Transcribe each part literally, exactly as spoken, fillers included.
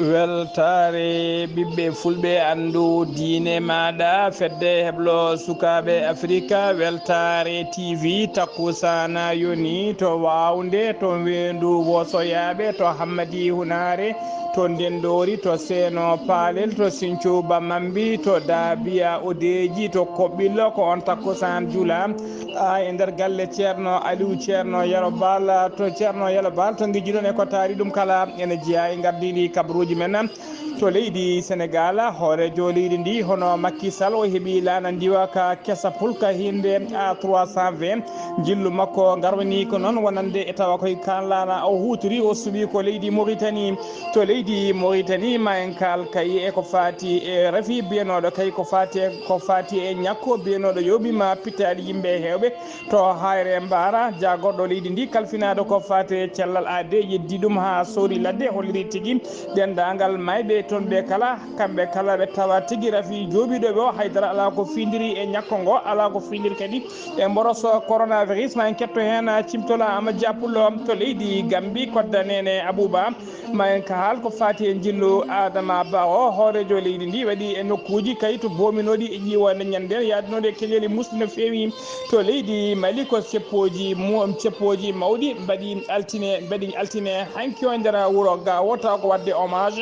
Weltaare ɓiɓɓe fulɓe, anndu diine maaɗa, fedde heblo sukaaɓe Afrika, Weltaare T V, takkusaana yoni to Waawnde, to Weendu Wosoyaaɓe, to Hammadi Hunaare, to Ndendoori, to Seeno Paalel, to Sinthiou Bamambi, to Daabiya Odeeji, to Koɓɓillo, ko on takkusaan jula. A, e nder galle Ceerno Aliou, Ceerno Yero Baal, to Ceerno Yero Baal, to ngejjuɗon e ko taari ɗum kala, ene jeyaa e ngardiindi kabaruuji men. To leydi Senegaal, hooreejo leydi ndi, hono Macky Sall, o heɓi laana ndiwaka kesa pulka hinnde A trois cent vingt. Njillu makko ngarwani ko noon wonande e tawa koye kaan laana o huutiri, o suɓi ko leydi Mauritanie. To leydi Mauritanie, ma en kaal kay e ko faati e rafi biyanooɗo kay ko faati e, ko faati e ñakko biyanooɗo yooɓima pittaali yimɓe heewɓe to Hayre Mbaara, jaagorɗo leydi ndi kalfinaaɗo ko faati e cellal aade, yeddi ɗum haa soori ladde, holliri tigi denndaangal mayɓe toon ɓe kala, kamɓe kala ɓe tawa tigi rafi jooɓiiɗo ɓe o, haydara alaa ko findiri e ñakko ngo, alaa ko findiri kadi e mboroso coronavirus. Ma en ketto heen cimtol Amadou Dia Pullo to leydi Gambi, kodda Nene Abouba. Ma en kaal ko faati e njillu Adama Ba o, hooreejo leydi ndi, waɗi e nokkuuji kayitu boominooɗi e ƴiiwande ñande nden, yaadunoɗi e keñeeli musɗi no feewi. To leydi Mali, ko seppooji mu-, seppooji mawɗi mbaɗi altine, mbaɗi altine hanki o e nder wuro Gaawo, taw ko waɗde hommage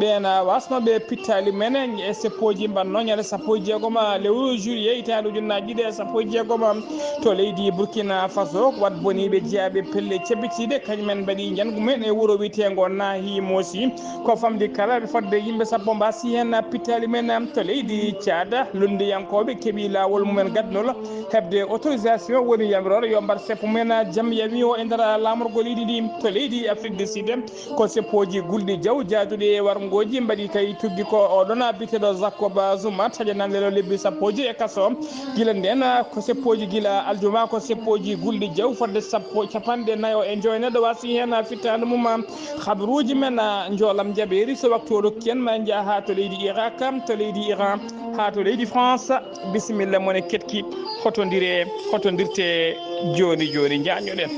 ɓeen wasnooɓe pittaali men e seppooji mbanno ñande sappo e jeegom lewru juillet hitaande ujunnaaji ɗiɗi e sappo e jeegom. To leydi Burkina Faso, wat boniiɓe jeyaaɓe pelle cebbitiiɗe, kañum en mbaɗi njanngu men e wuro wiyeteengo Naahi Moosi. Ko famɗi kala, ɓe fodde yimɓe sappo mbaasi heen pittaali men. To leydi Caad, lunndiyankooɓe keɓi laawol mumen gadnol heɓde autorisation, woni yamiroore yo mbaɗ seppo men. Jam yami o e nder laamorgo leydi ndi. To leydi Afrique du Sud, ko seppooji gulɗi jaw jaaduɗi e warngooji mbaɗi kay tuggi ko oɗon biyeteeɗo Jacob Zuma, taƴanaande ɗo lebbi sappo e joy e kaso. Gila ndeen, ko seppooji gila aljuma, ko seppooji gulɗi jaw fodde sappo, capanɗe nayo e joy neɗɗo waasi heen fittaandu mum. Habaruuji men, njoolam jaɓeeri, so waktu o rokki en, ma en njaha haa to leydi Irak, to leydi Iran, haa to leydi France. Bisimilla mon e ketki, hotondire, hotondirte jooni jooni, njaññoɗen.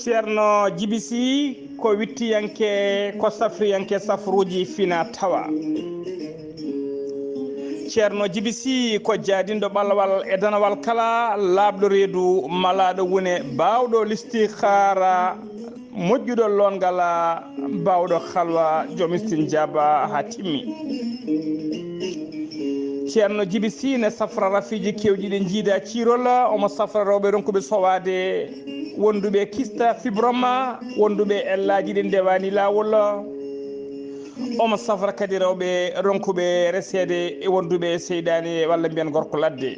Ceerno Jibi Sy ko wittiyanke, ko safriyanke safruuji fina tawa. Ceerno Jibi Sy ko jaadinɗo ɓalawal e danawal kala, laaɓɗo reedu, malaaɗo wune, baawɗo listihaara, moƴƴuɗo loongal, baawɗo halwa, joom istinjaaba haa timmi. Ceerno Jibi Sy ne safra rafiiji keewɗi ɗi jiida ciirol, omo safra rewɓe ronkuɓe sowaade, wonduɓe kista fibroma, wonduɓe ellaaji ɗi ndewaani laawol, omo safra kadi rewɓe ronkuɓe reseede e wonduɓe seyɗaane walla mbiyen gorko ladde.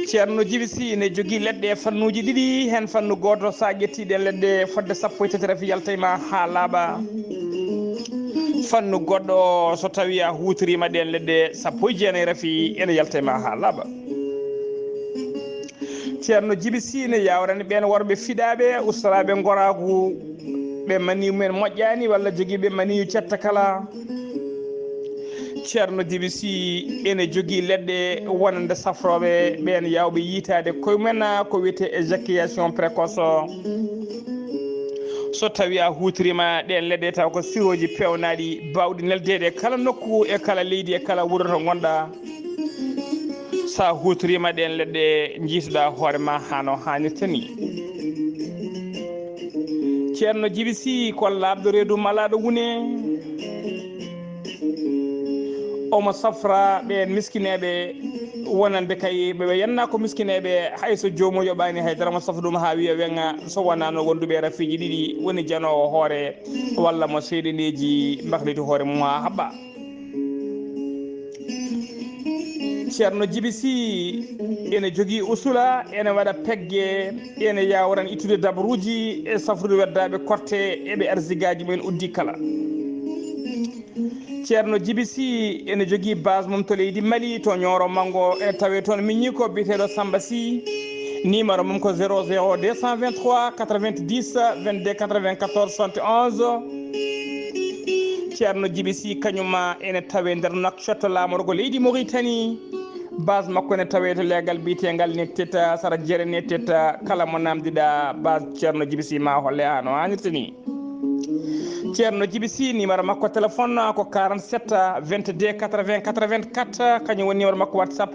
Ceerno Jibi Sy ne jogii leɗɗe e fannuuji ɗiɗi, heen fannu gooto, so a ƴettii ɗeen leɗɗe fodde sappo e tati rafi yalta e ma haa laaɓa. Fannu goɗɗo, so tawii a huutoriima ɗeen leɗɗe sappo e jeenayi rafi, ene yalta e ma haa laaɓa. Ceerno Jibi Sy ne yaawrani ɓeen worɓe fiɗaaɓe, ustoraaɓe ngoraagu, ɓe maniyu men moƴƴaani walla jogiiɓe maniyu cetta kala. Ceerno Jibi Sy ene jogii leɗɗe wonande safrooɓe ɓeen yaawɓe yiytaade koye mumen, ko wiyetee éjaculation précoce o. So tawii a huutoriima ɗeen leɗɗe, taw ko sirooji peewnaaɗi, baawɗi neldeede kala nokku e kala leydi e kala wuro to ngonɗaa. So a huutoriima ɗeen leɗɗe, njiitoɗaa hoore ma haa no haanirta ni. Ceerno Jibi Sy ko laaɓɗo reedu, malaaɗo wune. Omo safra ɓeen miskineeɓe, wonande kay ɓe, ɓe yannaa ko miskineeɓe, hay so joomum yoɓaani hay dara, omo safra ɗum haa wiya weŋa, so wonaano wonduɓe rafiiji ɗiɗi, woni janoowo hoore walla mo seyɗaneeji mbahliti hoore mum haa haɓɓa. Ceerno Jibi Sy ene jogii usula, ene waɗa pegge, ene yaawaran ittude dabruuji e safrude weddaaɓe korte e ɓe arsigaaji mumen uddi kala. Ceerno Jibi Sy ene jogii base mum to leydi Mali, to Ñooro Manngo, ene tawee toon miñi ko biyeteeɗo Samba Sy. Numéro mum ko zéro zéro deux cent vingt-trois quatre-vingt-dix vingt-deux quatre-vingt-quatorze soixante et onze. Ceerno Jibi Sy kañum ma ene tawee nder Nouakchott, laamorgo leydi Mauritanie. Base makko ene tawee to leegal biyeteengal Netteta, sara jeere Netteta. Kala mo naamndiɗaa base Ceerno Jibi Sy ma holle haa no haanirta ni. Ceerno Jibi Sy, numéro makko téléphone ko quarante-sept vingt-deux quatre-vingts quatre-vingt-quatre, kañum woni numéro makko WhatsApp.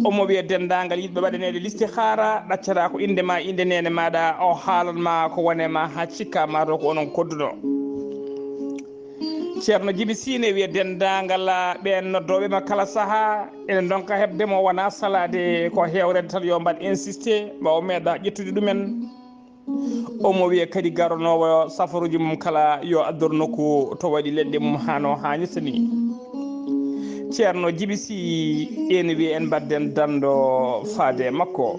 Omo wiya denndaangal yiɗɓe waɗaneede listihaara, ɗaccata ko innde ma, innde neene maaɗa, o haalan ma ko wone ma haa cikka ma taw ko onon kodduɗo. Ceerno Jibi Sy ne wiya denndaangal ɓeen noddooɓe ma kala sahaa, ene ndonka heɓde mo, wonaa salaade, ko heewrede tan yo mbaɗ insisté, ma o meeɗa ƴettude ɗumen. Omo wiya kadi garonoowo safaruuji mum kala yo addor nokku to waɗi leɗɗe mum haa no haanirta ni. Ceerno Jibi Sy ene wiya en mbaɗden danndo faade e makko.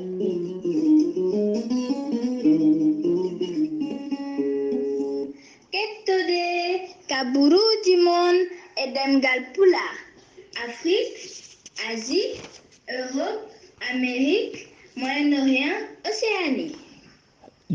Kettude kaburuuji mon e ɗemngal Pulaar, Afrik, Asie, Europe, Amérique, Moyen-Orient, Océanie.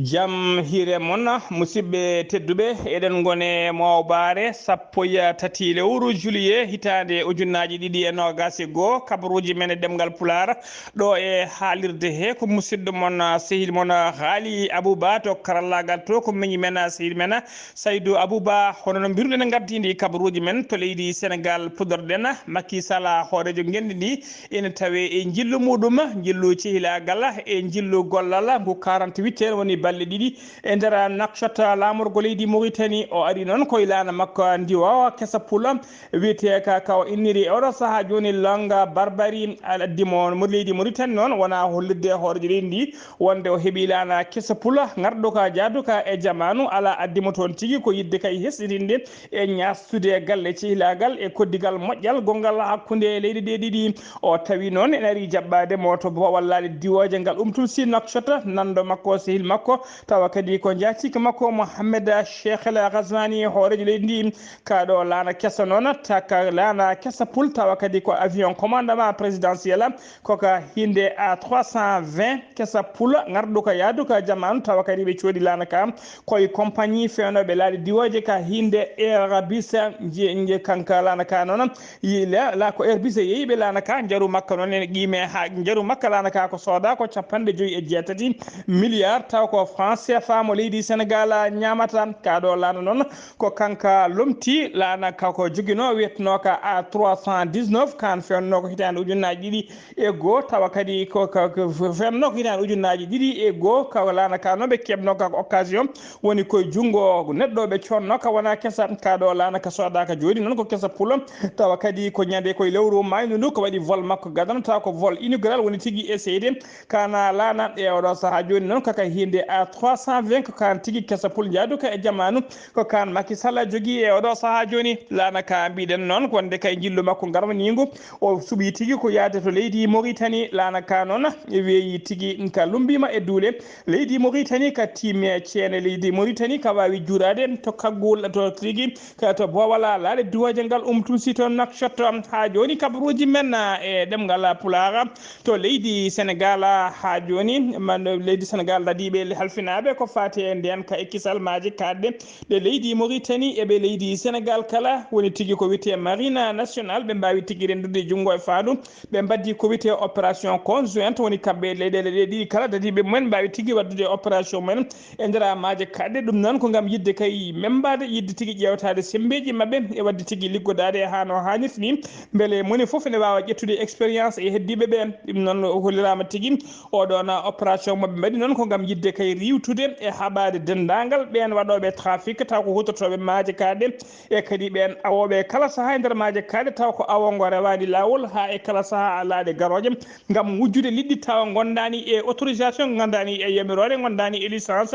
Jam hiire mon, musidɓe tedduɓe, eɗen ngone mawbaare sappo e tati lewru juillet hitaande ujunnaaji ɗiɗi e noogaas e goo, kabaruuji men e ɗemngal Pulaar, ɗo e haalirde he ko musidɗo mon, sehil mon, Haali Abou Ba to karallaagal to, ko miñi men, sehil men, Saydou Abou Ba. Hono no mbiruɗen, en ngardiindi kabaruuji men to leydi Senegaal, puɗɗorɗen Macky Sall, hooreejo ngenndi ndi, ene tawee e njillu muɗum, njillu cehilaagal e njillu gollal ngu quarante-huit en woni balɗe ɗiɗi e nder Nouakchott, laamorgo leydi Mauritanie. O ari noon koye laana makko ndiwo kesa pula, wiyetee ka, ka o inniri e oɗo sahaa jooni Langa Barbari, addi mo mo leydi Mauritanie noon, wona hollirde hooreejo leydi ndi wonde o heɓi laana kesa pula, ngarɗo ka, jaadu ka e jamaanu, ala addi mo toon tigi, ko yiɗde kay hesɗitinde e ñaastude galle cehilaagal e koddigal moƴƴal gonngal hakkunde leyɗe ɗe ɗiɗi. O tawi noon ene ari jaɓɓaade mo to boowal laaɗe diwooje ngal Umtol Sy Nouakchott, nanndo makko, sehil makko, tawa kadi ko njaatigi makko Mohamed Cheikh El Ghazouani, hooreejo leydi ndi. Ka ɗo laana kesa noon, taka laana kesa pul, tawa kadi ko avion commandement présidentiel, ko ka hiinde A trois cent vingt kesa pul, ngarɗo ka, yaadu ka jamaanu, tawa kadi ɓe coodi laana ka koye compagnie fewnooɓe laaɗe diwooje ka hiinde Airbus, je, je kanka laana ka noon. Yi-, la, la ko Airbus yeeyiɓe laana ka, njaru makka noon ene qiime haa njaru makka laana ka ko sooda ko capanɗe joyi e jeetati milliard, taw ko franc C F A mo leydi Senegaal ñaamata. Ka ɗo laana noon ko kanka lomti laana ka ko joginoo, wiyetnoo ka A trois cent dix-neuf, kan fewnnoo ko hitaande ujunnaaji ɗiɗi e goo, tawa kadi ko, ko, ko fewnnoo ko hitaande ujunnaaji ɗiɗi e goo, ka laana ka noon ɓe keɓnoo ka ko occasion, woni koye junngo neɗɗo ɓe connoo ka wona kesa. Ka ɗo laana ka soodaaka jooni noon ko kesa pula, tawa kadi ko ñande koye lewru maayndu ndu ko waɗi vol makko gadano, taw ko vol inaugural woni tigi essayde kana laana e oɗo sahaa jooni noon ko ka hiinde A trois cent vingt, ko kan tigi kesa pul jaadu ka e jamaanu, ko kan Macky Sall jogii e oɗo sahaa jooni. Laana ka mbiɗen noon ko wonde kay njillu makko ngarwaniingu, o suɓii tigi ko yahde to leydi Mauritanie. Laana ka noon weeyi tigi, ka lummbiima e duule leydi Mauritanie, ka tiimi e ceene leydi Mauritanie, ka waawi juuraade to kaggol to tigi, ka to boowal laaɗe duwaaje ngal Umtol Sy to Nouakchott. Haa jooni kabaruuji men e ɗemngal Pulaar to leydi Senegaal. Haa jooni man leydi Senegaal dadiiɓe halfinaaɓe ko faati e ndeen ka e kisal maaje kaaɗɗe ɗe leydi Mauritanie e ɓe leydi Senegaal kala, woni tigi ko wiyetee Marine Nationale, ɓe mbaawi tigi renndude junngo e faandu. Ɓe mbaddi ko wiyetee opération conjointe, woni kamɓe leyɗeele ɗe ɗiɗi kala dadiiɓe mumen mbaawi tigi waɗdude opération mumen e nder maaje kaaɗɗe. Ɗum noon ko ngam yiɗde kay membaade, yiɗde tigi ƴeewtaade semmbeeji maɓɓe e waɗde tigi liggodaade haa no haanirta ni, mbele moni fof ene waawa ƴettude expérience e heddiiɓe ɓe. Ɗum noon holliraama tigi oɗoon opération mo ɓe mbaɗi noon ko ngam yiɗde kay riiwtude e haɓaade denndaangal ɓeen waɗooɓe trafic, taw ko huutortooɓe maaje kaaɗe, e kadi ɓeen awooɓe e kala sahaa e nder maaje kaaɗe, taw ko awo ngo rewaani laawol, haa e kala sahaa alaaɗe garooje, ngam wujjude liɗɗi tawa ngondaani e autorisation, ngondaani e yamiroore, ngondaani e licence.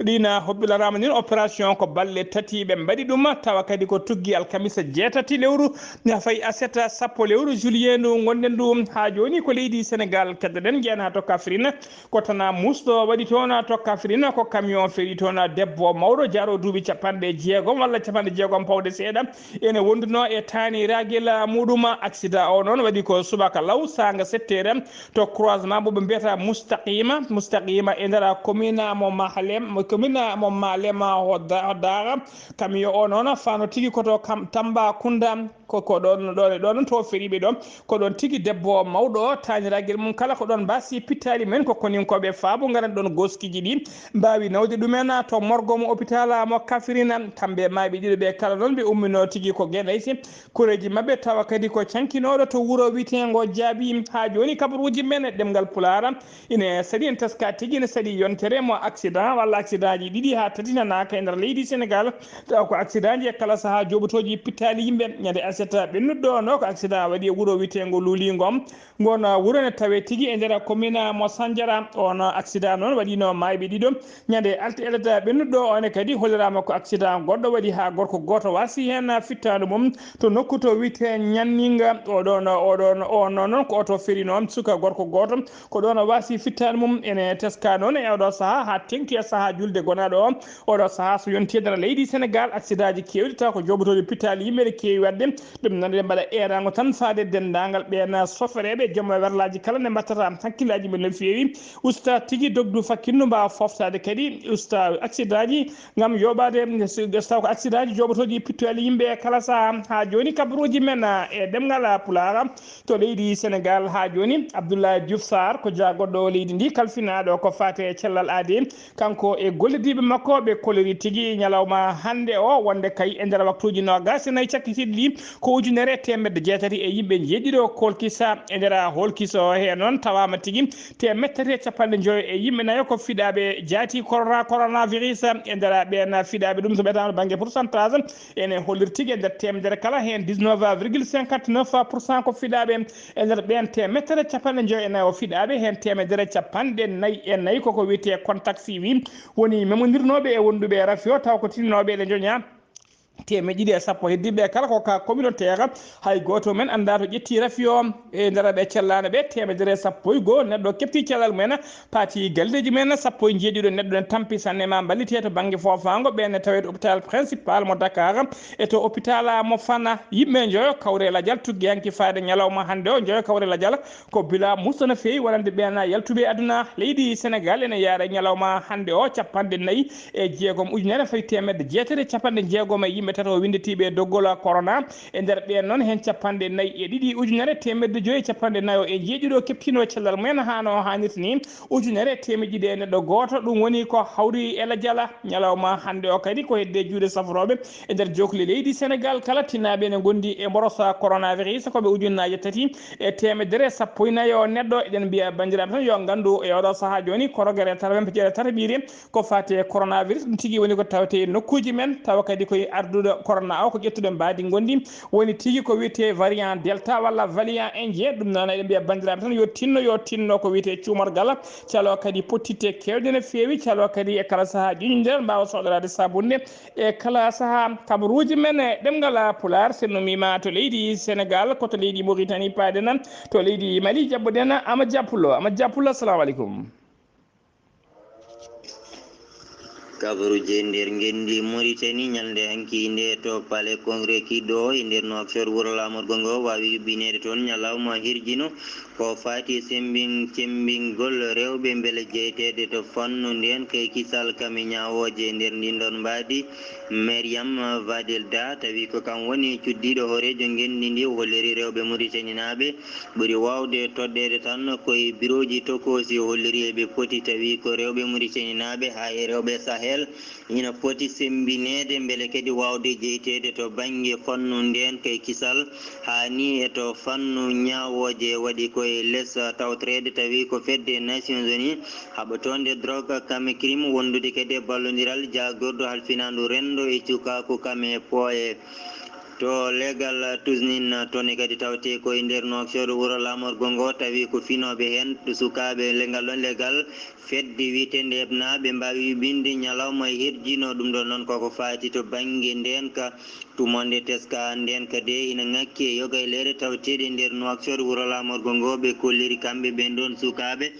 Ɗiina hobbilaraama ndin opération ko balle tati ɓe mbaɗi ɗum, tawa kadi ko tuggi alkamisa jeetati lewru, na fayi aset sappo lewru juillet ndu ngonɗen ɗum. Haa jooni ko leydi Sénégal keddoɗen, njeyen haa to Kaffrine, ko tana musɗo waɗi toon to Kaffrine, ko camion ferii toon debbo mawɗo, jaaro duuɓi capanɗe jeegom walla capanɗe jeegom pawɗe seeɗa, ene wonduno e taani ragel muɗum. Accident o noon waɗi ko subaka law, saanga sept heures, to croisement mo ɓe mbiyata Mustaqima, Mustaqima e nder commune mo Mahalem, commune mo Malema Hodda-, Hoddara. Camion o noon fano tigi ko to kam Tambacounda, ko, ko ɗon, ɗon, ɗon to feriɓe ɗo. Ko ɗon tigi debbo mawɗo, taaniragel mum kala ko ɗon mbasi pittaali men, ko koninkooɓe faabo ngaran ɗon goskiji ɗi, mbaawi nawde ɗumen to morgo mo hôpital mo Kaffrine. Kamɓe maaɓe ɗiɗo ɓe kala noon ɓe ummino tigi ko Guédé. Koreeji maɓɓe tawa kadi ko cankinooɗo to wuro wiyeteengo Jaabi. Haa jooni kabaruuji men e ɗemngal Pulaar ine saɗi, en teska tigi ine saɗi yontere mo accident walla accident ji ɗiɗi haa tati nanaaka e nder leydi Sénégal. Tawa ko accident ji e kala sahaa jooɓotooji pittaali yimɓe. Ñande aset ɓennuɗo no ko accident waɗi e wuro wiyeteengo Luulingo. Ngon wuro ne tawe tigi e nder commune mo Sandiara. On accident noon waɗino maayɓe ɗiɗo. Ñande alte elata ɓennuɗo, one kadi holliraama ko accident goɗɗo waɗi haa gorko gooto wasi heen fittaandu mum to nokku to wiyetee Ñanninga. Oɗon, oɗon, on noon ko oto feri noon suka gorko gooto, ko ɗoon o wasi fittaandu mum. Ene teska noon e oɗo sahaa haa teŋti e sahaa julde gonaaɗo o. Oɗo sahaa so yonti e nder leydi Sénégal, accident ji keewɗi taw ko jooɓotooɓe pittaali yimɓe ene keewi waɗde. Ɗum noon eɗen mbaɗa eeraango tan faade denndaangal ɓeen sofereeɓe, joom werlaaji kala nde mbattata hakkillaaji mum no feewi. Usta tigi dogdu fakkindu mbaawa foftaade kadi usta accident ji ngam yooɓaade, so taw ko accident ji jooɓotooɗi pittaali yimɓe e kala sahaa. Haa jooni kabaruuji men e ɗemngal Pulaar to leydi Sénégal. Haa jooni Abdoulaye Diouf Sarr ko jaagorɗo leydi ndi, kalfinaaɗo ko faati e cellal aadi. Kanko e gollidiiɓe makko ɓe kolori tigi ñalawma hannde o, wonde kay e nder waktuuji noogaas e nayi cakkitiiɗi ɗi, ko ujunere e teemedde jeetati e yimɓe njeeɗiɗo kolkisa. E nder holkiso he noon tawaama tigi teemedde tati e capanɗe njoyo e yimɓe nayo ko fiɗaaɓe jaati corona, coronavirus. E nder ɓeen fiɗaaɓe ɗum, so ɓetaama bannge pourcentage, ene holliri tigi e nder teemedere kala heen dix-neuf virgule cinquante-neuf pour cent ko fiɗaaɓe. E nder ɓeen teemedere capanɗe njoyo e nayo fiɗaaɓe, heen teemedere capanɗe nayi e nayi koko wiyetee contact suivi, woni memondirnooɓe e wonduɓe e rafi o, taw ko tinnooɓe ene njoña teemeɗe ɗiɗi e sappo heddiiɓe kala ko ka communautaire. Hay gooto men anndaa to ƴetti rafi o. E nder ɓe cellaano ɓe, teemedere e sappo e goo neɗɗo kefti cellal mumen, paati galleeji mumen, sappo e njeeɗiɗo neɗɗo ne tampi sanne ma mballite to bannge foofaango, ɓeen ne tawee to hôpital principal mo Dakar e to hôpital mo Fana. Yimɓe njoyo kawre lajal tuggi hanki faade ñalawma hannde o, njoyo kawre lajal ko bila musto no feewi wonande ɓeen yaltuɓe aduna. Leydi Sénégal ene yaara ñalawma hannde o capanɗe nayi e jeegom ujunere fayi teemedde jeetati e capanɗe jeegom e yimɓe tato winnditiiɓe e doggol corona. E nder ɓeen noon, heen capanɗe nayi e ɗiɗi ujunere teemedde joyi e capanɗe nayo e jeeɗiɗo keptiino cellal mumen haa no haanirta ni, ujunere e teemedde ɗiɗi e neɗɗo gooto. Ɗum woni ko hawri e lajal ñalawma hannde o. Kadi ko hedde juuɗe safrooɓe e nder jokle leydi Sénégal kala, tinaaɓe ene ngondi e mborosa coronavirus, ko ɓe ujunnaaje tati e teemedere sappo e nayo neɗɗo. Eɗen mbiya banndiraaɓe tan yo nganndu e oɗo sahaa jooni korogere tara men pejere tataɓiire ko faati e coronavirus. Ɗum tigi woni ko tawetee e nokkuuji men, tawa kadi koye arduɗo corona o ko ƴettuɗo mbaadi ngondi, woni tigi ko wiyetee variant Delta walla variant Indien. Ɗum noon eɗen mbiya banndiraaɓe tan yo tinno, yo tinno ko wiyetee cuumorgal. Calo kadi pottitte keewɗe no feewi, calo kadi e kala sahaa ƴuñde nder mbaawa soɗoraade sabunde e kala sahaa. Kabaruuji men e ɗemngal Pulaar, so en ummiima to leydi Sénégal, ko to leydi Mauritanie paaɗen, to leydi Mali jaɓɓoɗen Amadou Dia Pullo. Amadou Dia Pullo, assalamu aleykum. Kabaruuji e nder ngenndi Mauritanie ñalnde hanki nde to Palais Congrès kiɗɗo e nder Nouakchott, wuro laamorgo ngo, waawi yuɓɓineede toon ñalawma hirjino. Ko faati sembin-, cembingol rewɓe mbele jeyteede to fannu ndeen kay kisal kami ñaawooje e nder ndin ɗon mbaadi. Mariam Vadel Da tawi ko kam woni cuddiiɗo hooreejo ngenndi ndi, o holliri rewɓe Muritaninaaɓe ɓuri waawde toɗɗeede tan ko e birooji tokoosi, o holliri eɓe poti tawi ko rewɓe Muritaninaaɓe haa e rewɓe Sahel ina poti sembineede mbele kadi waawde jeyteede to bannge fannu ndeen kay kisal haa ni e to fannu ñaawooje waɗi ko E les tawtoreede tawi ko fedde Nations Unies haɓotoonde drogue kame crime wondude kadi e ballondiral jaagordu halfinaandu renndo e cukaaku kame pooye. To legal Tuznin, toon ne kadi tawte ko e nder Nouakchott wuro laamorgo ngo, tawi ko finooɓe heen sukaaɓe lengal ɗoon legal fedde wiyeteende Ebna, ɓe mbaawi yuɓɓinde ñalawma e hirjino ɗum ɗoon noon koko faati to bannge ndeenka. Tumonde teska ndeenka de ina ŋakki e yoga e leyɗe tawteeɗe e nder Nouakchott wuro laamorgo ngo, ɓe kolliri kamɓe ɓeen ɗoon sukaaɓe.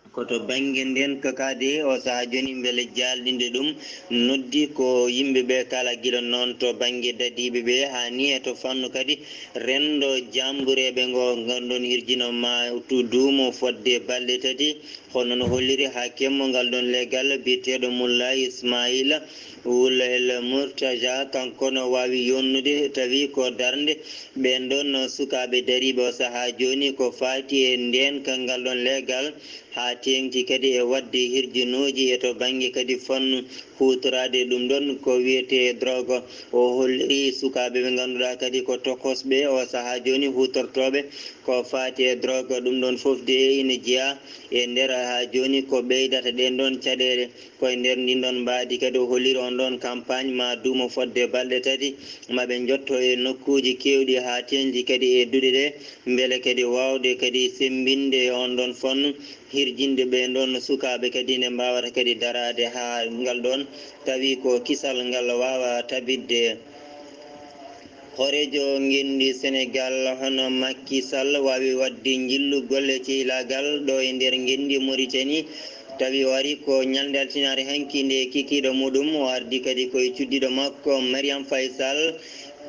Ko to bannge ndeenka kadi o sahaa jooni mbele jaalɗinde ɗum noddi ko yimɓe ɓe kala gila noon to bannge dadiiɓe ɓe haa ni e to fannu kadi renndo jaambureeɓe ngo nganndon hirjino ma to duumo fodde balɗe tati. Hono no holliri haakimmo ngal ɗoon legal biyeteeɗo Mulla Ismaila Wul El Murtaja, kanko no waawi yonnude tawi ko darnde ɓeen ɗoon sukaaɓe dariiɓe o sahaa jooni ko faati e ndeenka ngal ɗoon legal, haa teeŋti kadi e waɗde hirjinooji e to bannge kadi fannu huutoraade ɗum ɗoon ko wiyetee drogue. O holliri sukaaɓe ɓe ngannduɗaa kadi ko tokosɓe o sahaa jooni huutortooɓe ko faati e drogue. Ɗum ɗoon fof de ina jeyaa e nder haa jooni ko ɓeydata ɗeen ɗoon caɗeele. Ko e nder ndin ɗoon mbaadi kadi o holliri on ɗoon campagne ma duumo fodde balɗe tati, ma ɓe njotto e nokkuuji keewɗi haa teeŋti kadi e duɗe ɗe, mbele kadi waawde kadi semmbinde on ɗoon fannu, hirjinde ɓeen ɗoon sukaaɓe kadi nde mbaawata kadi daraade haa ngal ɗoon tawi ko kisal ngal waawa tabitde. Hooreejo ngenndi Senegal hono Macky Sall waawi waɗde njillu golle ceylaagal ɗo e nder ngenndi Mauritanie, tawi o ari ko ñalnde altinaare hanki nde kikiiɗo muɗum o ardi kadi koye cuddiiɗo makko Mariam Faye Sall.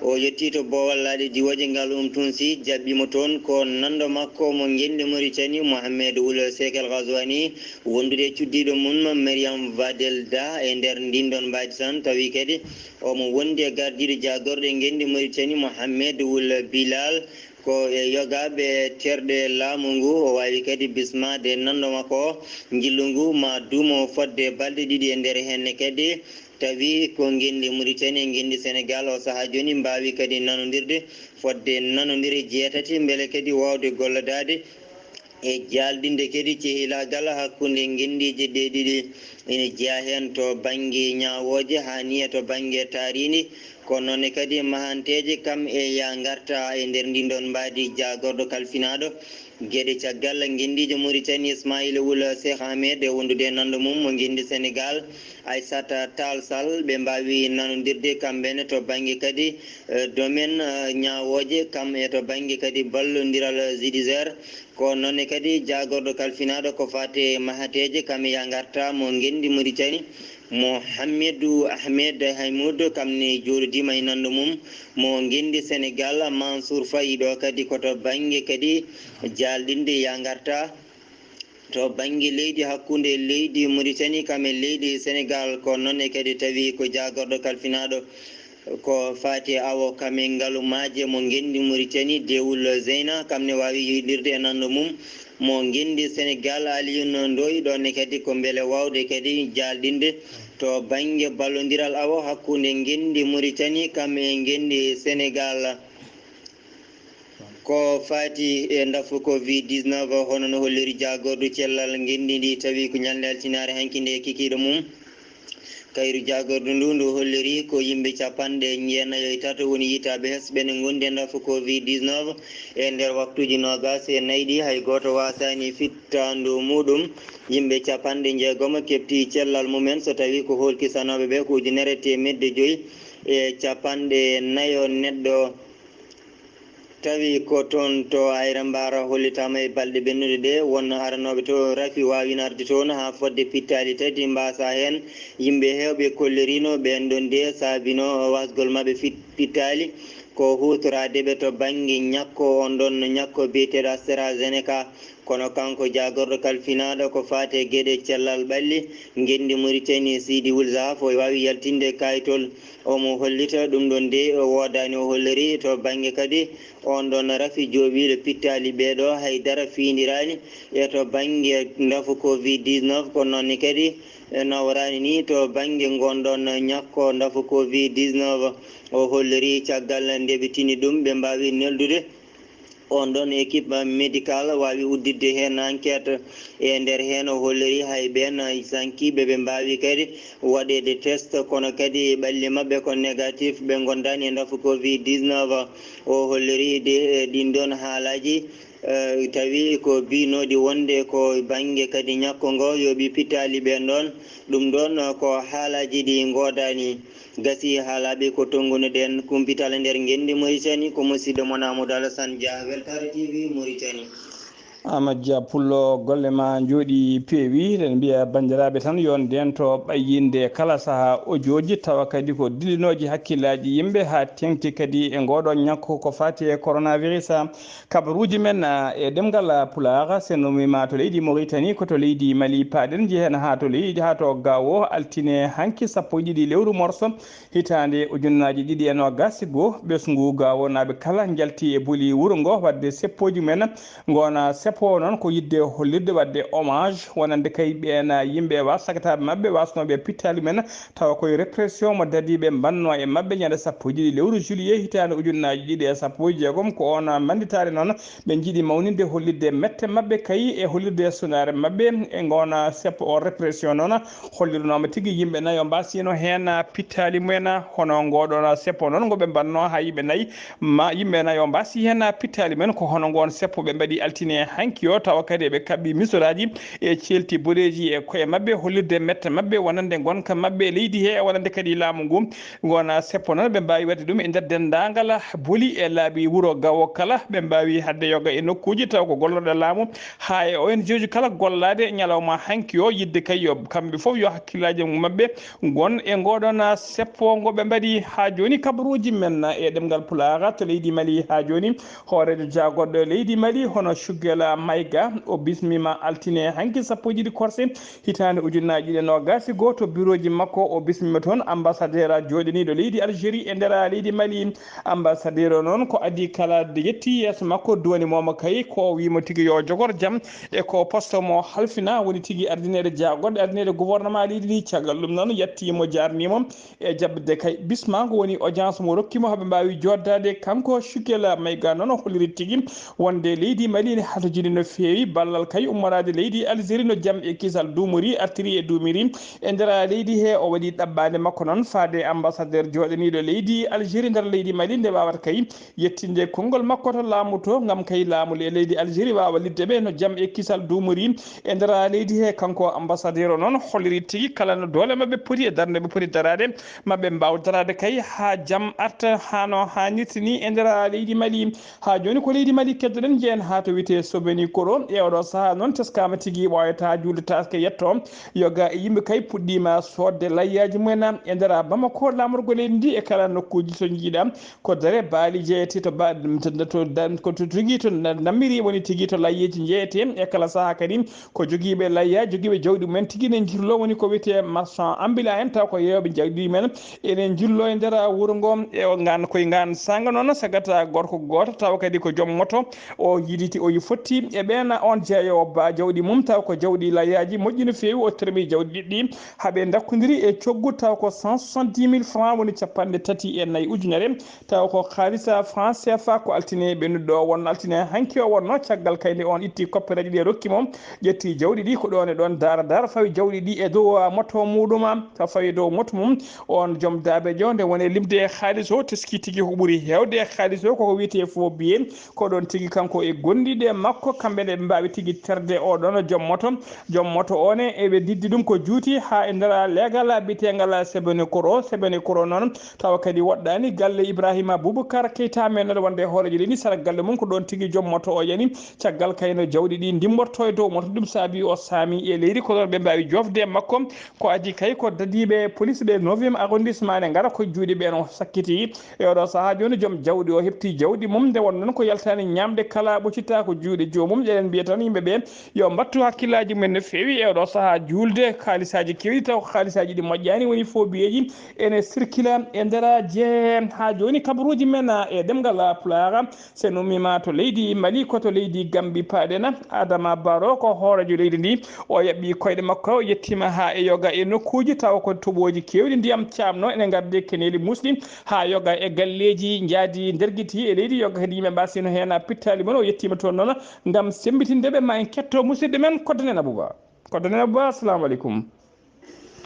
O yettii to boowal laaɗe diwooje ngal um tunsi, jaɓɓii mo toon ko nanndo makko mo ngenndi Mauritanie Mohamed Ould Cheikh El Ghazouani, wondude e cuddiiɗo mum Mariam Vadel Da e nder ndin ɗoon mbaadi tan, tawi kadi omo wondi e gardiiɗo jaagorɗe ngenndi Mauritanie Mohamed Ould Bilal. Ko e yogaaɓe terɗe laamu ngu o waawi kadi bismaade nanndo makko o, njillu ngu ma duumo fodde balɗe ɗiɗi e nder heen ne kadi. Tawi ko ngenndi Mauritanie e ngenndi Senegal o sahaa jooni mbaawi kadi nanondirde fodde nanondire jeetati mbele kadi waawde gollodaade e jaalɗinde kadi cehilaagal hakkunde ngenndiije ɗe ɗiɗi. Ina jeyaa heen to bannge ñaawooje haa ni e to bannge taariindi. Ko noon ne kadi mahanteeje kam e yaa ngarta e nder ndin ɗoon mbaadi jaagorɗo kalfinaaɗo geɗe caggal ngenndiijo Mauritanie Ismaila Wul Cheikh Ahmed e wondude e nanndo mum mo ngenndi Senegal Aissata Tall Sall. Ɓe mbaawi nanondirde kamɓe ne to bannge kadi eh, domaine eh, ñaawooje kam e to bannge kadi ballondiral Zidizer. Ko noon ne kadi jaagorɗo kalfinaaɗo ko faate mahateeje kam e yaa ngarta mo ngenndi Mauritanie Mohamedou Ahmed Haymoud, kam ne jooɗodiima e nanndo mum mo ngenndi Senegal Mansour Faye. Ɗo kadi ko to bannge kadi jaalɗinde yaa ngarta to bannge leydi hakkunde leydi Mauritanie kam e leydi Senegal. Ko noon ne kadi tawi ko jaagorɗo kalfinaaɗo ko faati e awo kam e ngalu maaje mo ngenndi Mauritanie Dewul Zeyna, kam ne waawi yiɗirde e nanndo mum mo ngenndi Senegal Alioune Ndoye. Ɗoon ne kadi ko mbele waawde kadi jaalɗinde to bannge ballondiral awo hakkunde ngenndi Mauritanie kam e ngenndi Senegal. Ko faati e ndafu covid dix-neuf, hono no holliri jaagordu cellal ngenndi ndi, tawi ko ñalnde altinaare hanki nde kikiiɗo mum. Kayru jaagordu ndu ndu holliri ko yimɓe capanɗe jeenayo e tato woni yitaaɓe hesɓe ne ngondi e ndafu covid dix-neuf e nder waktuuji noogaas e nayi ɗi, hay gooto waasaani fittaandu muɗum. Yimɓe capanɗe jeegom keɓti cellal mumen, so tawi ko hoolkisanooɓe ɓe ko ujunere teemedde joyi e capanɗe nayo neɗɗo. Tawi ko toon to Ayra Mbaara hollitaama e balɗe ɓennuɗe ɗe, won aranooɓe to rafi waawino arde toon haa fodde pittaali tati mbaasa heen. Yimɓe heewɓe kolliriino ɓeen ɗoon de saabino wasgol maɓɓe fit-, pittaali ko huutoraade ɓe to bannge ñakko on ɗoon ñakko biyeteeɗo AstraZeneca. Kono kanko jaagorɗo kalfinaaɗo ko faati e geɗe cellal ɓalli ngenndi Mauritanie Sidi Wul Zahaf o waawi yaltinde kaayitol. Omo hollita ɗum ɗoon de o woodaani, o holliri to bannge kadi on ɗoon rafi jooɓiiɗo pittaali ɓee ɗo hay dara fiindiraani e to bannge ndafu covid dix-neuf. Ko noon ne kadi e nawraani ni to bannge ngon ɗoon ñakko ndafu covid dix-neuf. O holliri caggal nde ɓe tini ɗum ɓe mbaawi neldude On ɗon équipe médical waawi udditde heen enquête e nder heen, o holliri hay ɓeen sankiiɓe ɓe mbaawi kadi waɗeede test, kono kadi ɓalli maɓɓe ko négatif, ɓe ngondaani e ndafu covid dix-neuf. O holliri de, e ɗin ɗon haalaaji, eh, tawi ko biynooɗi wonde ko bannge kadi ñakko ngo yooɓi pittaali ɓeen ɗon. Ɗum ɗon ko haalaaji ɗi ngoodaani. Gasi haalaaɓe ko tonngunoɗen kumpital e nder ngenndi Moritani, ko musiɗɗo mon Amadou Alassane Dia, Weltaare T V Moritani. Amadou Dia Pullo, golle ma njooɗi peewi. Eɗen mbiya banndiraaɓe tan yo ndento ɓayyinde kala sahaa ojooji, tawa kadi ko dillinooji hakkillaaji yimɓe haa teŋti kadi e ngooɗoo ñakku ko faati e coronavirus. Kabaruuji men, ah, e ɗemngal, ah, Pulaar, so en ummima to leydi Moritani, ko to leydi Mali paaɗen, njehen haa to leydi, haa to Gaawo, altine hanki sappo e ɗiɗi lewru morso, hitaande ujunnaaji ɗiɗi e noogaas e goo, ɓesngu gaawonaaɓe kala njalti e boli wuro ngo waɗde seppooji men. Ngona seppo noon ko yiɗde hollirde waɗde hommage wonande kay ɓeen yimɓe e was sagataaɓe maɓɓe wasnooɓe pittaali men, tawa koye répression mo dadiiɓe mbannoo e maɓɓe ñande sappo e ɗiɗi lewru juillet hitaande ujunnaaji ɗiɗi e sappo e jeegom. Ko oon mannditaare noon ɓe njiɗi mawninde hollirde mette maɓɓe kay e hollirde sunaare maɓɓe e ngoon seppo o répression noon hollirnooma tigi yimɓe nayo mbaasino heen pittaali mumen. Hono ngooɗoon seppo noon ngo ɓe mbannoo haa yimɓe nayi ma yimɓe nayo mbaasi heen pittaali mumen, ko hono ngoon seppo ɓe mbaɗi altine hanki o, tawa kadi eɓe kaɓɓi misoraaji e ceelti boɗeeji e koye maɓɓe, hollirde mette maɓɓe wonande ngonka maɓɓe e leydi he, e wonande kadi laamu ngu. Ngona seppo noon ɓe mbaawi waɗde ɗum e nder denndaangal boli e laabi wuro Gawo kala, ɓe mbaawi haɗde yoga e nokkuuji taw ko gollorɗe laamu, haa e O N G ji kala gollaade ñalawma hanki o, yiɗde kay yo kamɓe fof yo hakkillaaji maɓɓe ngon e ngoɗon seppo ngo ɓe mbaɗi haa jooni. Kabaruuji men e ɗemngal Pulaar to leydi Mali haa jooni, hooreejo jaagorɗo leydi Mali hono Choguel Maïga, o bismiima altine hanki sappo e ɗiɗi korse hitaande ujunnaaji ɗiɗi e noogaas e gooto, birooji makko o bismiima toon ambassadeur jooɗaniiɗo leydi Algérie e nder leydi Mali. Ambassadeur o noon ko adii kala yetti yeeso makko, duwani mo mo kay ko wii mo tigi yo jogor jam e ko poste mo halfina, woni tigi ardineede jaagorɗe, ardineede gouvernement leydi ndi. Caggal ɗum noon yettii mo, jaarnii mo e jaɓde kay bisma ngo woni audience mo rokki mo, haa ɓe mbaawi jooɗdaade. Kanko Choguel Maïga noon o holliri tigi wonde leydi Mali ne hatojini no feewi ballal kay ummoraade leydi Algérie no jam e kisal duumori, artiri e duumiri e nder leydi he. O waɗi ɗabbaande makko noon faade ambassadeur jooɗaniiɗo leydi Algérie nder leydi Mali nde waawata kay yettinde konngol makko to laamu to, ngam kay laamu le-, leydi Algérie waawa liɗde ɓe no jam e kisal duumori e nder leydi he. Kanko ambassadeur o noon holliri tigi kala no doole maɓɓe poti e darnde ɓe poti daraade, maɓɓe mbaaw daraade kay haa jam arta haa no haanirta ni e nder leydi Mali. Haa jooni ko leydi Mali keddoɗen, njehen haa to wiyetee Sobenikoro. E oɗo sahaa noon teskaama tigi ɓooyata juulde taaske yetto. Yoga e yimɓe kay puɗɗiima soodde layyaaji mumen e nder Bamako. Laamorgo leydi ndi e kala nokkuuji to njiiɗa ko dare baali jeyete to ba-, to, to, to, ko to tigi to na-, nammiri woni tigi to layyeeji njeyete e kala sahaa kadi. Ko jogiiɓe layya, jogiiɓe jawdi mumen tigi ne njirlo, woni ko wiyetee marchand ambulant en, taw ko yeeyooɓe jawdi men. Enen njirlo e nder wuro ngo, e o ngaan, koye ngaan saanga noon, sagata gorko gooto, tawa kadi ko joom moto. O yiditi, o yi-, fotti e ɓeen, on jeeyoowo ba jawdi mum, taw ko jawdi layyaaji moƴƴi no feewi, o termi jawdi ɗiɗi, haa ɓe ndakkondiri e coggu, taw ko cent soixante-dix mille francs, woni capanɗe tati e nayi ujunere. Tawa ko haalisa franc C F A, ko altine ɓennuɗo o wonno, altine hanki o wonno, caggal kay nde on itti koppereeje ɗe rokki mo, ƴetti jawɗi ɗi, ko ɗon e ɗon daara daara, fawi jawɗi ɗi e dow, ah, moto muɗum, ah, taw fawi dow moto mum. On joom daabeejo, nde woni limde e haalis o, teski tigi ko ɓuri heewde e haalis o, koko wiyetee faux billet, ko ɗon tigi kanko e gondiiɓe makko, kamɓe ne ɓe mbaawi tigi terde o ɗon joom moto. Joom moto o ne, eɓe diddi ɗum ko juuti haa e nder leegal biyeteengal Sebenikoro. Sebenikoro noon, tawa kadi woɗɗaani galle Ibrahima Boubacar Keita, men aɗa wonde e hooreejo leydi, sara galle mum ko ɗoon tigi joom moto o yani. Caggal kayno jawɗi ɗi ndimmborto e dow moto, ɗum saabi o saami e leydi, ko ɗoon ɓe mbaawi joofde e makko. Ko adii kay ko dadiiɓe police ɓe neuvième arrondissement ne ngara ko juuɗe ɓe no sakkiti. E oɗo sahaa jooni joom jawɗi o heɓti jawɗi mum, nde won noon ko yaltaani ñaamde kala ɓoccitta ko juuɗe Joomum, eɗen mbiya tan yimɓe ɓe yo mbattu hakkillaaji mumen no feewi e oɗo sahaa juulde. Haalisaaji keewɗi taw ko haalisaaji ɗi moƴƴaani, woni fo biyeeji ene sirkila e nder jehe. Haa jooni kabaruuji men e ɗemngal Pulaar, so en ummiima to leydi Mali, ko to leydi Gambi paaɗen. Adama Barrow ko hooreejo leydi ndi, o yaɓɓi koyɗe makko, o yettiima haa e yoga e nokkuuji tawa ko toɓooji keewɗi ndiyam caamno ene ngardi, keneeli musɗi haa yoga e galleeji njaadi ndergiti e leydi yoga, kadi yimɓe mbaasino heen pittaali mum. O yettiima toon noon ngam semmbitinde ɓe. Ma en ketto musidɗo men Koddo Nene Abuba. Koddo Nene Abuba, assalamu aleykum.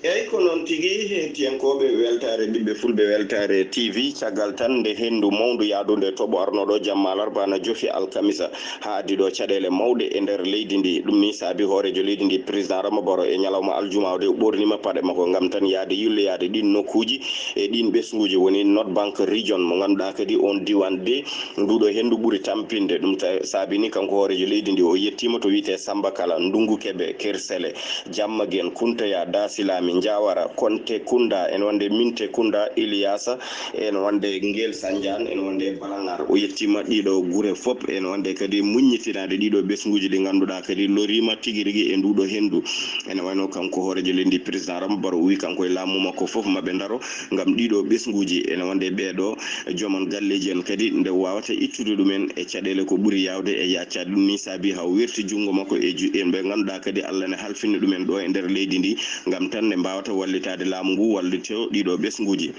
Eyyi, ko noon tigi, hettiyankooɓe weltaare ɓiɓɓe fulɓe, weltaare T V, caggal tan nde henndu mawndu yahdunde toɓo arnooɗo jamma alarba na jofi alkamisa, haa addi ɗo caɗeele mawɗe e nder leydi ndi. Ɗum ni saabi hooreejo leydi ndi, président Adama Barrow, e ñalawma aljuma o de, o ɓoorniima paɗe makko ngam tan yahde yilloyaade ɗiin nokkuuji e ɗiin ɓesnguuji, woni North Bank Region, mo ngannduɗaa kadi oon diiwaan de, nduɗo henndu ɓuri tampinde. Ɗum ta-, saabi ni kanko hooreejo leydi ndi, o yettiima to wiyetee Samba Kala, Ndungu Kebe, Kersele, Jammagen, Kuntaya, Dasilami, Njawara, Konte Kunda, ene wonde Minte Kunda, Iliyasa, ene wonde Ngel Sanjan, ene wonde Balangar. O yettiima ɗiɗo gure fof, ene wonde kadi muññitinaade ɗiɗo ɓesnguuji ɗi ngannduɗaa kadi loriima tigi rigi e nduɗo henndu. Ene wayno kanko hooreejo leydi, président Adama Barrow, o wi kanko e laamu makko fof maɓe ndaro ngam ɗiɗo ɓesnguuji, ene wonde ɓeeɗo joomon galleeji en kadi nde wawata ittude ɗumen e caɗeele ko ɓuri yaawde e yaccaade. Ɗum ni saabi haa o werti junngo makko e ju-, en ɓe ngannduɗaa kadi Allah ne halfini ɗumen ɗo e nder leydi ndi, ngam tan nde mbawata wallitaade laamu ngu, wallito ɗiɗo ɓesnguuji.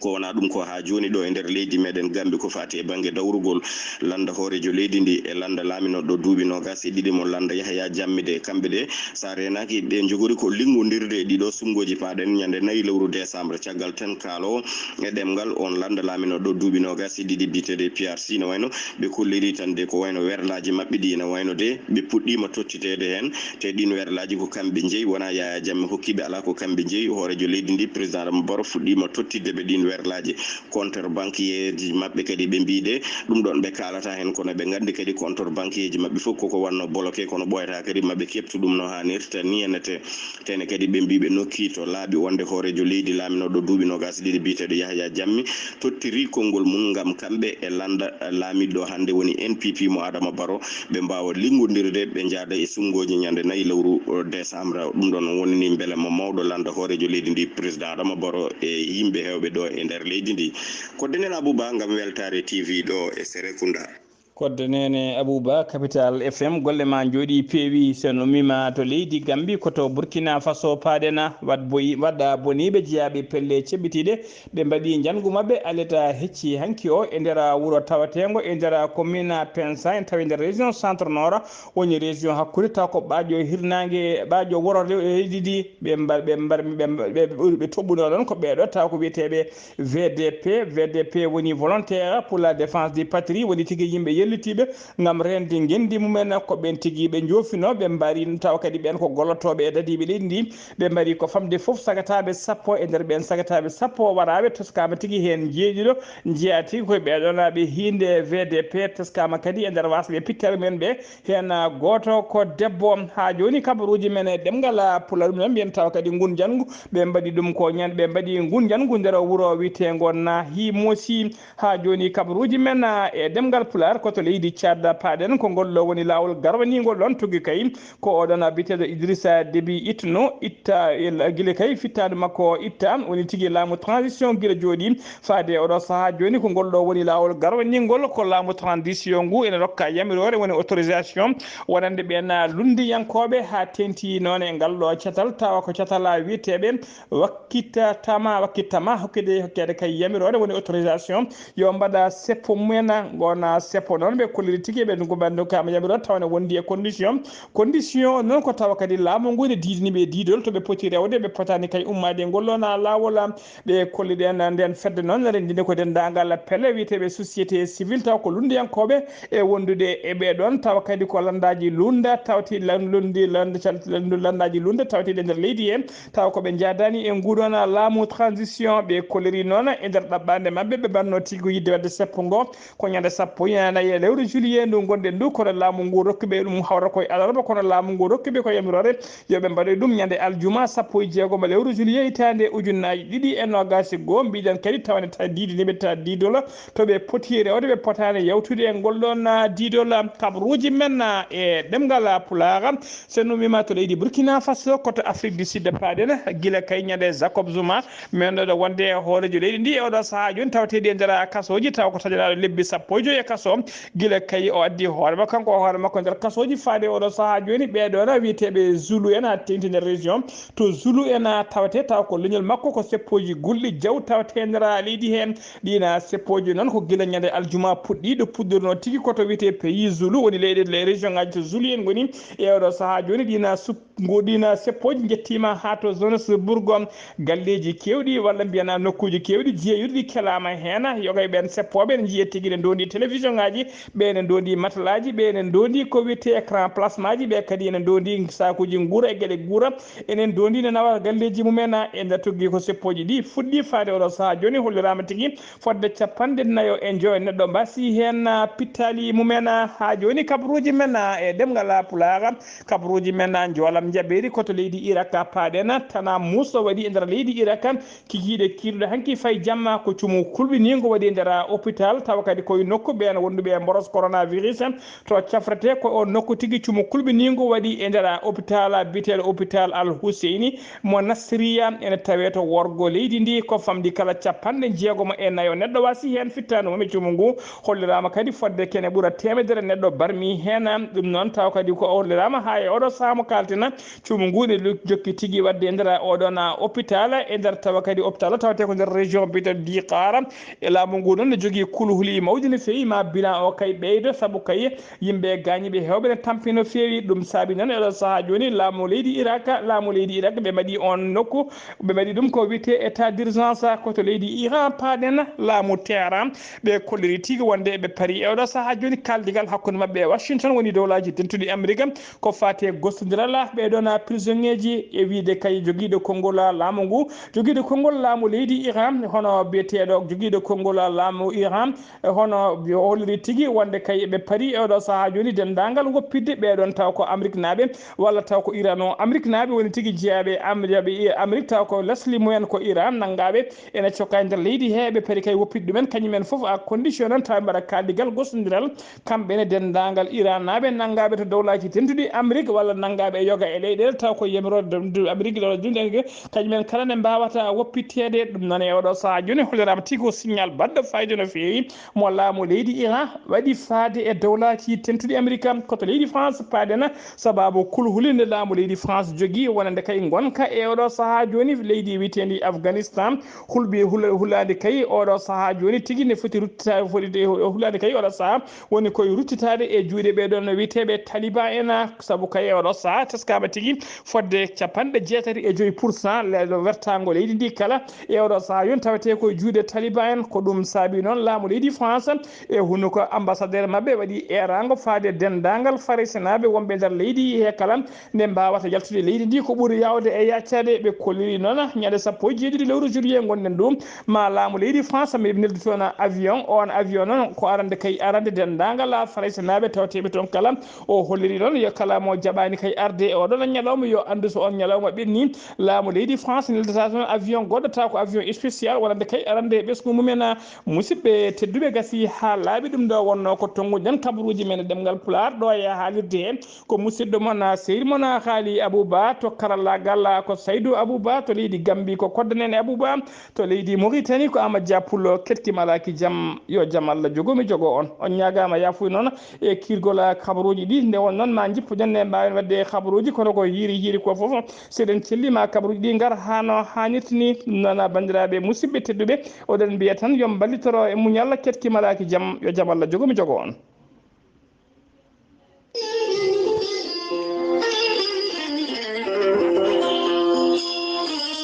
Ko wonaa ɗum, ko haa jooni ɗo e nder leydi meɗen Gambi, ko faati e bannge dawrugol lannda hooreejo leydi ndi e lannda laaminooɗo duuɓi noogaas e ɗiɗi mo lannda Yahaya Jammeh de, kamɓe de, so a reenaaki, ɓe njogori ko linngondirde e ɗiɗo suɓngooji, paaɗen ñande nayi lewru décembre, caggal tan kaaloowo e ɗemngal oon lannda laaminooɗo duuɓi noogaas e ɗiɗi biyeteeɗo P R C. No wayno ɓe kolliri tan de ko wayno werlaaji maɓɓe ɗi, no wayno de ɓe puɗɗiima tottiteede heen, te ɗiin werlaaji ko kamɓe njeyi, wonaa Yahaya Jammeh hokki ɓe, alaa, ko kamɓe njeyi. Hooreejo leydi ndi, président Adama Barrow, fuɗɗiima tottitde ɓe ɗiin werlaaji contre banquier ji maɓɓe kadi ɓe mbiyi de, ɗum ɗoon ɓe kaalata heen, kono ɓe nganndi kadi contre banquier ji maɓɓe fof koko wannoo bloqué, kono ɓooyataa kadi maɓe keɓtu ɗum no haanirta ni. Ene te-, tene kadi ɓe mbiyi ɓe nokki to laaɓi wonde hooreejo leydi laaminooɗo duuɓi noogaas e ɗiɗi biyeteeɗo Yahaya Jammeh tottiri konngol mum ngam kamɓe e lannda laamiiɗo hannde woni N P P mo Adama Barrow, ɓe mbaawa linngondirde, ɓe njaada e suɓngooji ñande nayi lewru, o, décembre. Ɗum ɗoon woni ni mbelema mawɗo lannda hooreejo leydi ndi, président Adama Barrow, e yimɓe heewɓe ɗo e nder leydi ndi. Koddo Nene Abuba ngam Weltaare T V ɗo e Serekunda. Koddo Nene Abuba, Capital F M, golle ma njooɗi peewi. So en ummiima to leydi Gambi, ko to Burkina Faso paaɗen, waɗ boyi-, waɗa boniiɓe jeyaaɓe pelle ceɓɓitiiɗe. Ɓe mbaɗi njanngu maɓɓe aleta hecci hanki o e nder wuro tawateengo e nder commune Pensa, en tawi nder région Centre Nord, woni région hakkunde, taw ko ɓaaƴo hirnaange, ɓaaƴo wororde e leydi ndi. Ɓe mbar-, ɓe mbar-, ɓe mbar-, ɓe ɓuri ɓe toɓɓunoo ɗon ko ɓeeɗo, taw ko wiyeteeɓe V D P. V D P woni Volontaire pour la Défense du Patrie, woni tigi yimɓe yellitiiɓe ngam reende ngenndi mumen. Ko ɓeen tigi ɓe njoofinoo, ɓe mbari, taw kadi ɓeen ko gollotooɓe e dadiiɓe leydi ndi. Ɓe mbaɗi ko famde fof sagataaɓe sappo. E nder ɓeen sagataaɓe sappo, waraaɓe toskaama tigi heen jeeɗiɗo, njeyaa tigi koye ɓeeɗonaaɓe hiinde V D P, toskaama kadi e nder waasɓe pittare men ɓe, heen gooto ko debbo. Haa jooni kabaruuji men e ɗemngal Pulaar, ɗum noon mbiyen tawa kadi ngun njanngu, ɓe mbaɗi ɗum ko ñan-, ɓe mbaɗi ngun njanngu nder wuro wiyeteengo Nahimosi. Haa jooni kabaruuji men, a, e ɗemngal Pulaar, ko to leydi Caad paaɗen, ko ngol ɗo woni laawol garwaniingol ɗoon tuggi kay. Ko oɗon biyeteeɗo Idrissa Déby Itno, itta, e la-, gila kay fittaandu makko itta, woni tigi laamu transition gila jooɗi faade e oɗo sahaa jooni. Ko ngol ɗo woni laawol garwaningol, ko laamu transition ngu ene rokka yamiroore, woni autorisation, wonande ɓeen lunndiyankooɓe, haa teeŋti noon e ngal ɗo catal, tawa ko catal wiyeteeɓe wakkitatama, wakkitama, hokkede, hokkede kay yamiroore, woni autorisation, yo mbaɗa seppo mumen. Ngona seppo noon, ɓe kolliri tigi ɓe ngu ɓe ndokkama yamiroore, tawa ne wondi e condition. Condition noon ko tawa kadi laamu ngu ne diidini ɓe diidol to ɓe poti rewde, ɓe potani kay ummaade e ngol ɗon laawol. Ɓe kolliɗen nden fedde noon, renndinde ko denndaangal pelle wiyeteeɓe société civile, taw ko lunndiyankooɓe e wondude e ɓee ɗoon, tawa kadi ko lanndaaji lunnda tawti lan-, lundi lannda cal-, lanndu-, lanndaaji lunnda tawtiiɗi e nder leydi he, taw ko ɓe njaadaani e nguɗon laamu transition. Ɓe kolliri noon e nder ɗaɓɓaande maɓɓe, ɓe mbanno tigi yidde waɗde seppo ngo, ko ñande sappo e nayi e lewru juillet ndu ngonɗen ndu, kono laamu ngu rokki ɓe ɗum hawra koye alarba, kono laamu ngu rokki ɓe ko yamiroore yo ɓe mbaɗoy ɗum ñande aljuma sappo e jeegom lewru juillet hitaande ujunnaaji ɗiɗi e noogaas e goo. Mbiɗen kadi tawande ta diidi nde ɓe ta diidola to ɓe poti rewde, ɓe potaani yawtude e ngol ɗoon, ah, diidola. Kabaruuji men, ah, e ɗemngal, ah, Pulaar, so en ummima to leydi Burkina Faso, ko to Afrique du Sud paaɗen, gila kay ñande Jacob Zuma, men ɗo wonde e hooreejo leydi ndi e oɗo sahaa jooni, tawateeɗi e nder kasooji, tawa ko tajanaaɗo lebbi sappo e joyi e kaso, gila kay o addi hoore makko, kanko o hoore makko nder kasooji faade oɗo sahaa jooni. Ɓee ɗoon wiyeteeɓe Zulu en, haa teeŋti nder région to Zulu en tawetee, tawa ko leñol makko ko seppooji gulɗi jaw tawetee nder leydi heen. Ɗiina seppooji noon ko gila ñande aljuma puɗɗiiɗo, puɗɗornoo tigi ko to wiyetee pays Zulu, woni leyɗe, les région ngaji to Zulu en ngoni e oɗo sahaa jooni. Ɗiina sup-, ngo-, ɗiina seppooji njettiima haa to Johannesburg, galleeji keewɗi walla mbiyana nokkuuji keewɗi jeeyuɗi kelaama heen. Yoga e ɓeen seppooɓe ene njiyee tigi, ene ndoondi télévision ngaji, ɓe ene ndoondi matalaaji, ɓe ene ndoondi ko wiyetee écran plasmaaji, ɓe kadi ene ndoondi saakuuji nguura e geɗe nguura. Enen ndoondi ne nawa galleeji mumen e nder tuggi ko seppooji ɗi fuɗɗi faade oɗo sahaa jooni, holliraama tigi fodde capanɗe nayo e joyo neɗɗo mbasi heen, ah, pittaali mumen, ah, haa jooni. Kabaruuji men, ah, e ɗemngal, ah, Pulaar, kabaruuji men, ah, njoolam njaɓeeri ko to leydi Irak paaɗen. Tana muuso waɗi e nder leydi Irak, kikiiɗe kiirɗe hanki fay jamma ko cumu kulɓiniingo waɗi e nder, ah, hôpital, tawa kadi koye nokku ɓeen wonduɓe e mboros coronavirus, to cafrete ko o nokku tigi cumu kulɓiniingo waɗi e nder hôpital biyeteeɗo hôpital Al Husseini mo Nasriya, ene tawee to worgo leydi ndi. Ko famɗi kala capanɗe jeegom e nayo neɗɗo wasi heen fittaandu mum e cumu ngu. Holliraama kadi fodde kene ɓura teemedere neɗɗo barmi heen. Ɗum noon tawa kadi ko holliraama haa e oɗo sahaa mo kaalten, cumu ngu ne lu-, jokki tigi waɗde e nder oɗon hôpital, e nder tawa kadi hôpital o tawetee ko nder région biyeteeɗo Diqaara. E laamu ngu noon ne jogii kulhuli mawɗi no feewi, ma bilan o kay ɓeydo, sabu kay yimɓe gaañiiɓe heewɓe ne tampi no feewi. Ɗum saabi noon e oɗo sahaa jooni laamu leydi Irak, laamu leydi Irak ɓe mbaɗi on nokku, ɓe mbaɗi ɗum ko wiyetee état d'urgence ko to leydi Iran paaɗen. Laamu Teheran ɓe kolliri tigi wonde ɓe pari e oɗo sahaa jooni kaaldigal hakkunde maɓɓe e Washington, woni dowlaaji dentuɗi Amerika, ko faati e gostondiral ɓee ɗoon prisonnier ji, e wiyde kay jogiiɗo konngol laamu ngu, jogiiɗo konngol laamu leydi Iran, hono biyeteeɗo jogiiɗo konngol laamu Iran, e hono o holliri tigi wonde kay eɓe pari e oɗo sahaa jooni denndaangal woppitde ɓee ɗoon taw ko Ameriknaaɓe walla taw ko Iran o. Ameriknaaɓe woni tigi jeyaaɓe Am-, jeyaaɓe Amerik, taw ko lesli mumen ko Iran nanngaaɓe ene cokka e nder leydi he, ɓe pari kay woppitde ɗumen, kañumen fof à condition noon tawa mbaɗa kaaldigal gostondiral, kamɓe ne denndaangal Iran naaɓe nanngaaɓe to dowlaaji dentuɗi Amerik walla nanngaaɓe e yoga e leyɗeele taw ko yamiroore dentuɗi Amerik, dowlaaji dentuɗi Amerik, kañumen kala ne mbaawata woppitteede. Ɗum noon e oɗo sahaa jooni holliraama tigi ko signal baɗɗo fayida no feewi mo laamu leydi Iran waɗi faade e dowlaaji dentuɗi Amerik, ko to leydi France paaɗen, sababu kulhuli nde laamu leydi France jogii wonande kay ngonka e oɗo sahaa jooni leydi wiyeteendi Afghanistan. Hulɓe hula-, hulaande kay oɗo sahaa jooni tigi ne foti ruttitaade, foti de-, hulaande kay oɗo sahaa woni koye ruttitaade e juuɗe ɓee ɗoon no wiyeteeɓe Taliban en, sabu kay oɗo sahaa teskaama tigi fodde capanɗe jeetati e joyi pour cent le-, le wertaango leydi ndi kala e oɗo sahaa yon tawetee koye juuɗe Taliban en. Ko ɗum saabi noon laamu leydi France e hunuko ambassadeur maɓɓe waɗi eeraango faade denndaangal Faraysenaaɓe wonɓe nder leydi he kala nde mbaawata yaltude leydi ndi ko ɓuri yaawde e yaccaade. Ɓe kolliri noon ñande sappo e jeeɗiɗi lewru juillet ngonɗen ɗum, ma laamu leydi France mi neldi toon avion. On avion noon ko arande kay arande denndaangal Faraysenaaɓe tawteeɓe toon kala. O holliri noon yo kala mo jaɓaani kay arde e oɗon ñalawma yo anndu so on ñalawma ɓenni. Laamu leydi France neldata toon avion goɗɗo taw ko avion spécial wonande kay arande e ɓesngu mumen. Musidɓe tedduɓe, gasi haa laaɓi. Ɗum ɗo wonno ko tonnguɗen kabaruuji men e ɗemngal Pulaar ɗo e haalirde heen. Ko musidɗo mon, sehil mon, Haali Abouba, to karallaagal, ko Saydu Abouba, to leydi Gambi, ko Koddaneene Abouba, to leydi Mauritanie, ko Amadou Dia Pullo, keɗki malaaki jam, yo jam Allah jogo mi jogo on. On ñaagaama yaafuya noon e kiirgol kabaruuji ɗi. Nde won noon ma njippoɗen, nde mbaawen waɗde kabaruuji, kono ko hiiri hiiri ko fof, seɗen celli ma kabaruuji ɗi ngar haa no haanirta ni. Ɗum noon, banndiraaɓe musidɓe tedduɓe, oɗon mbiya tan yo mballitoro e muñal, keɗki malaaki jam, yo jam Allah jogo mi jogo on.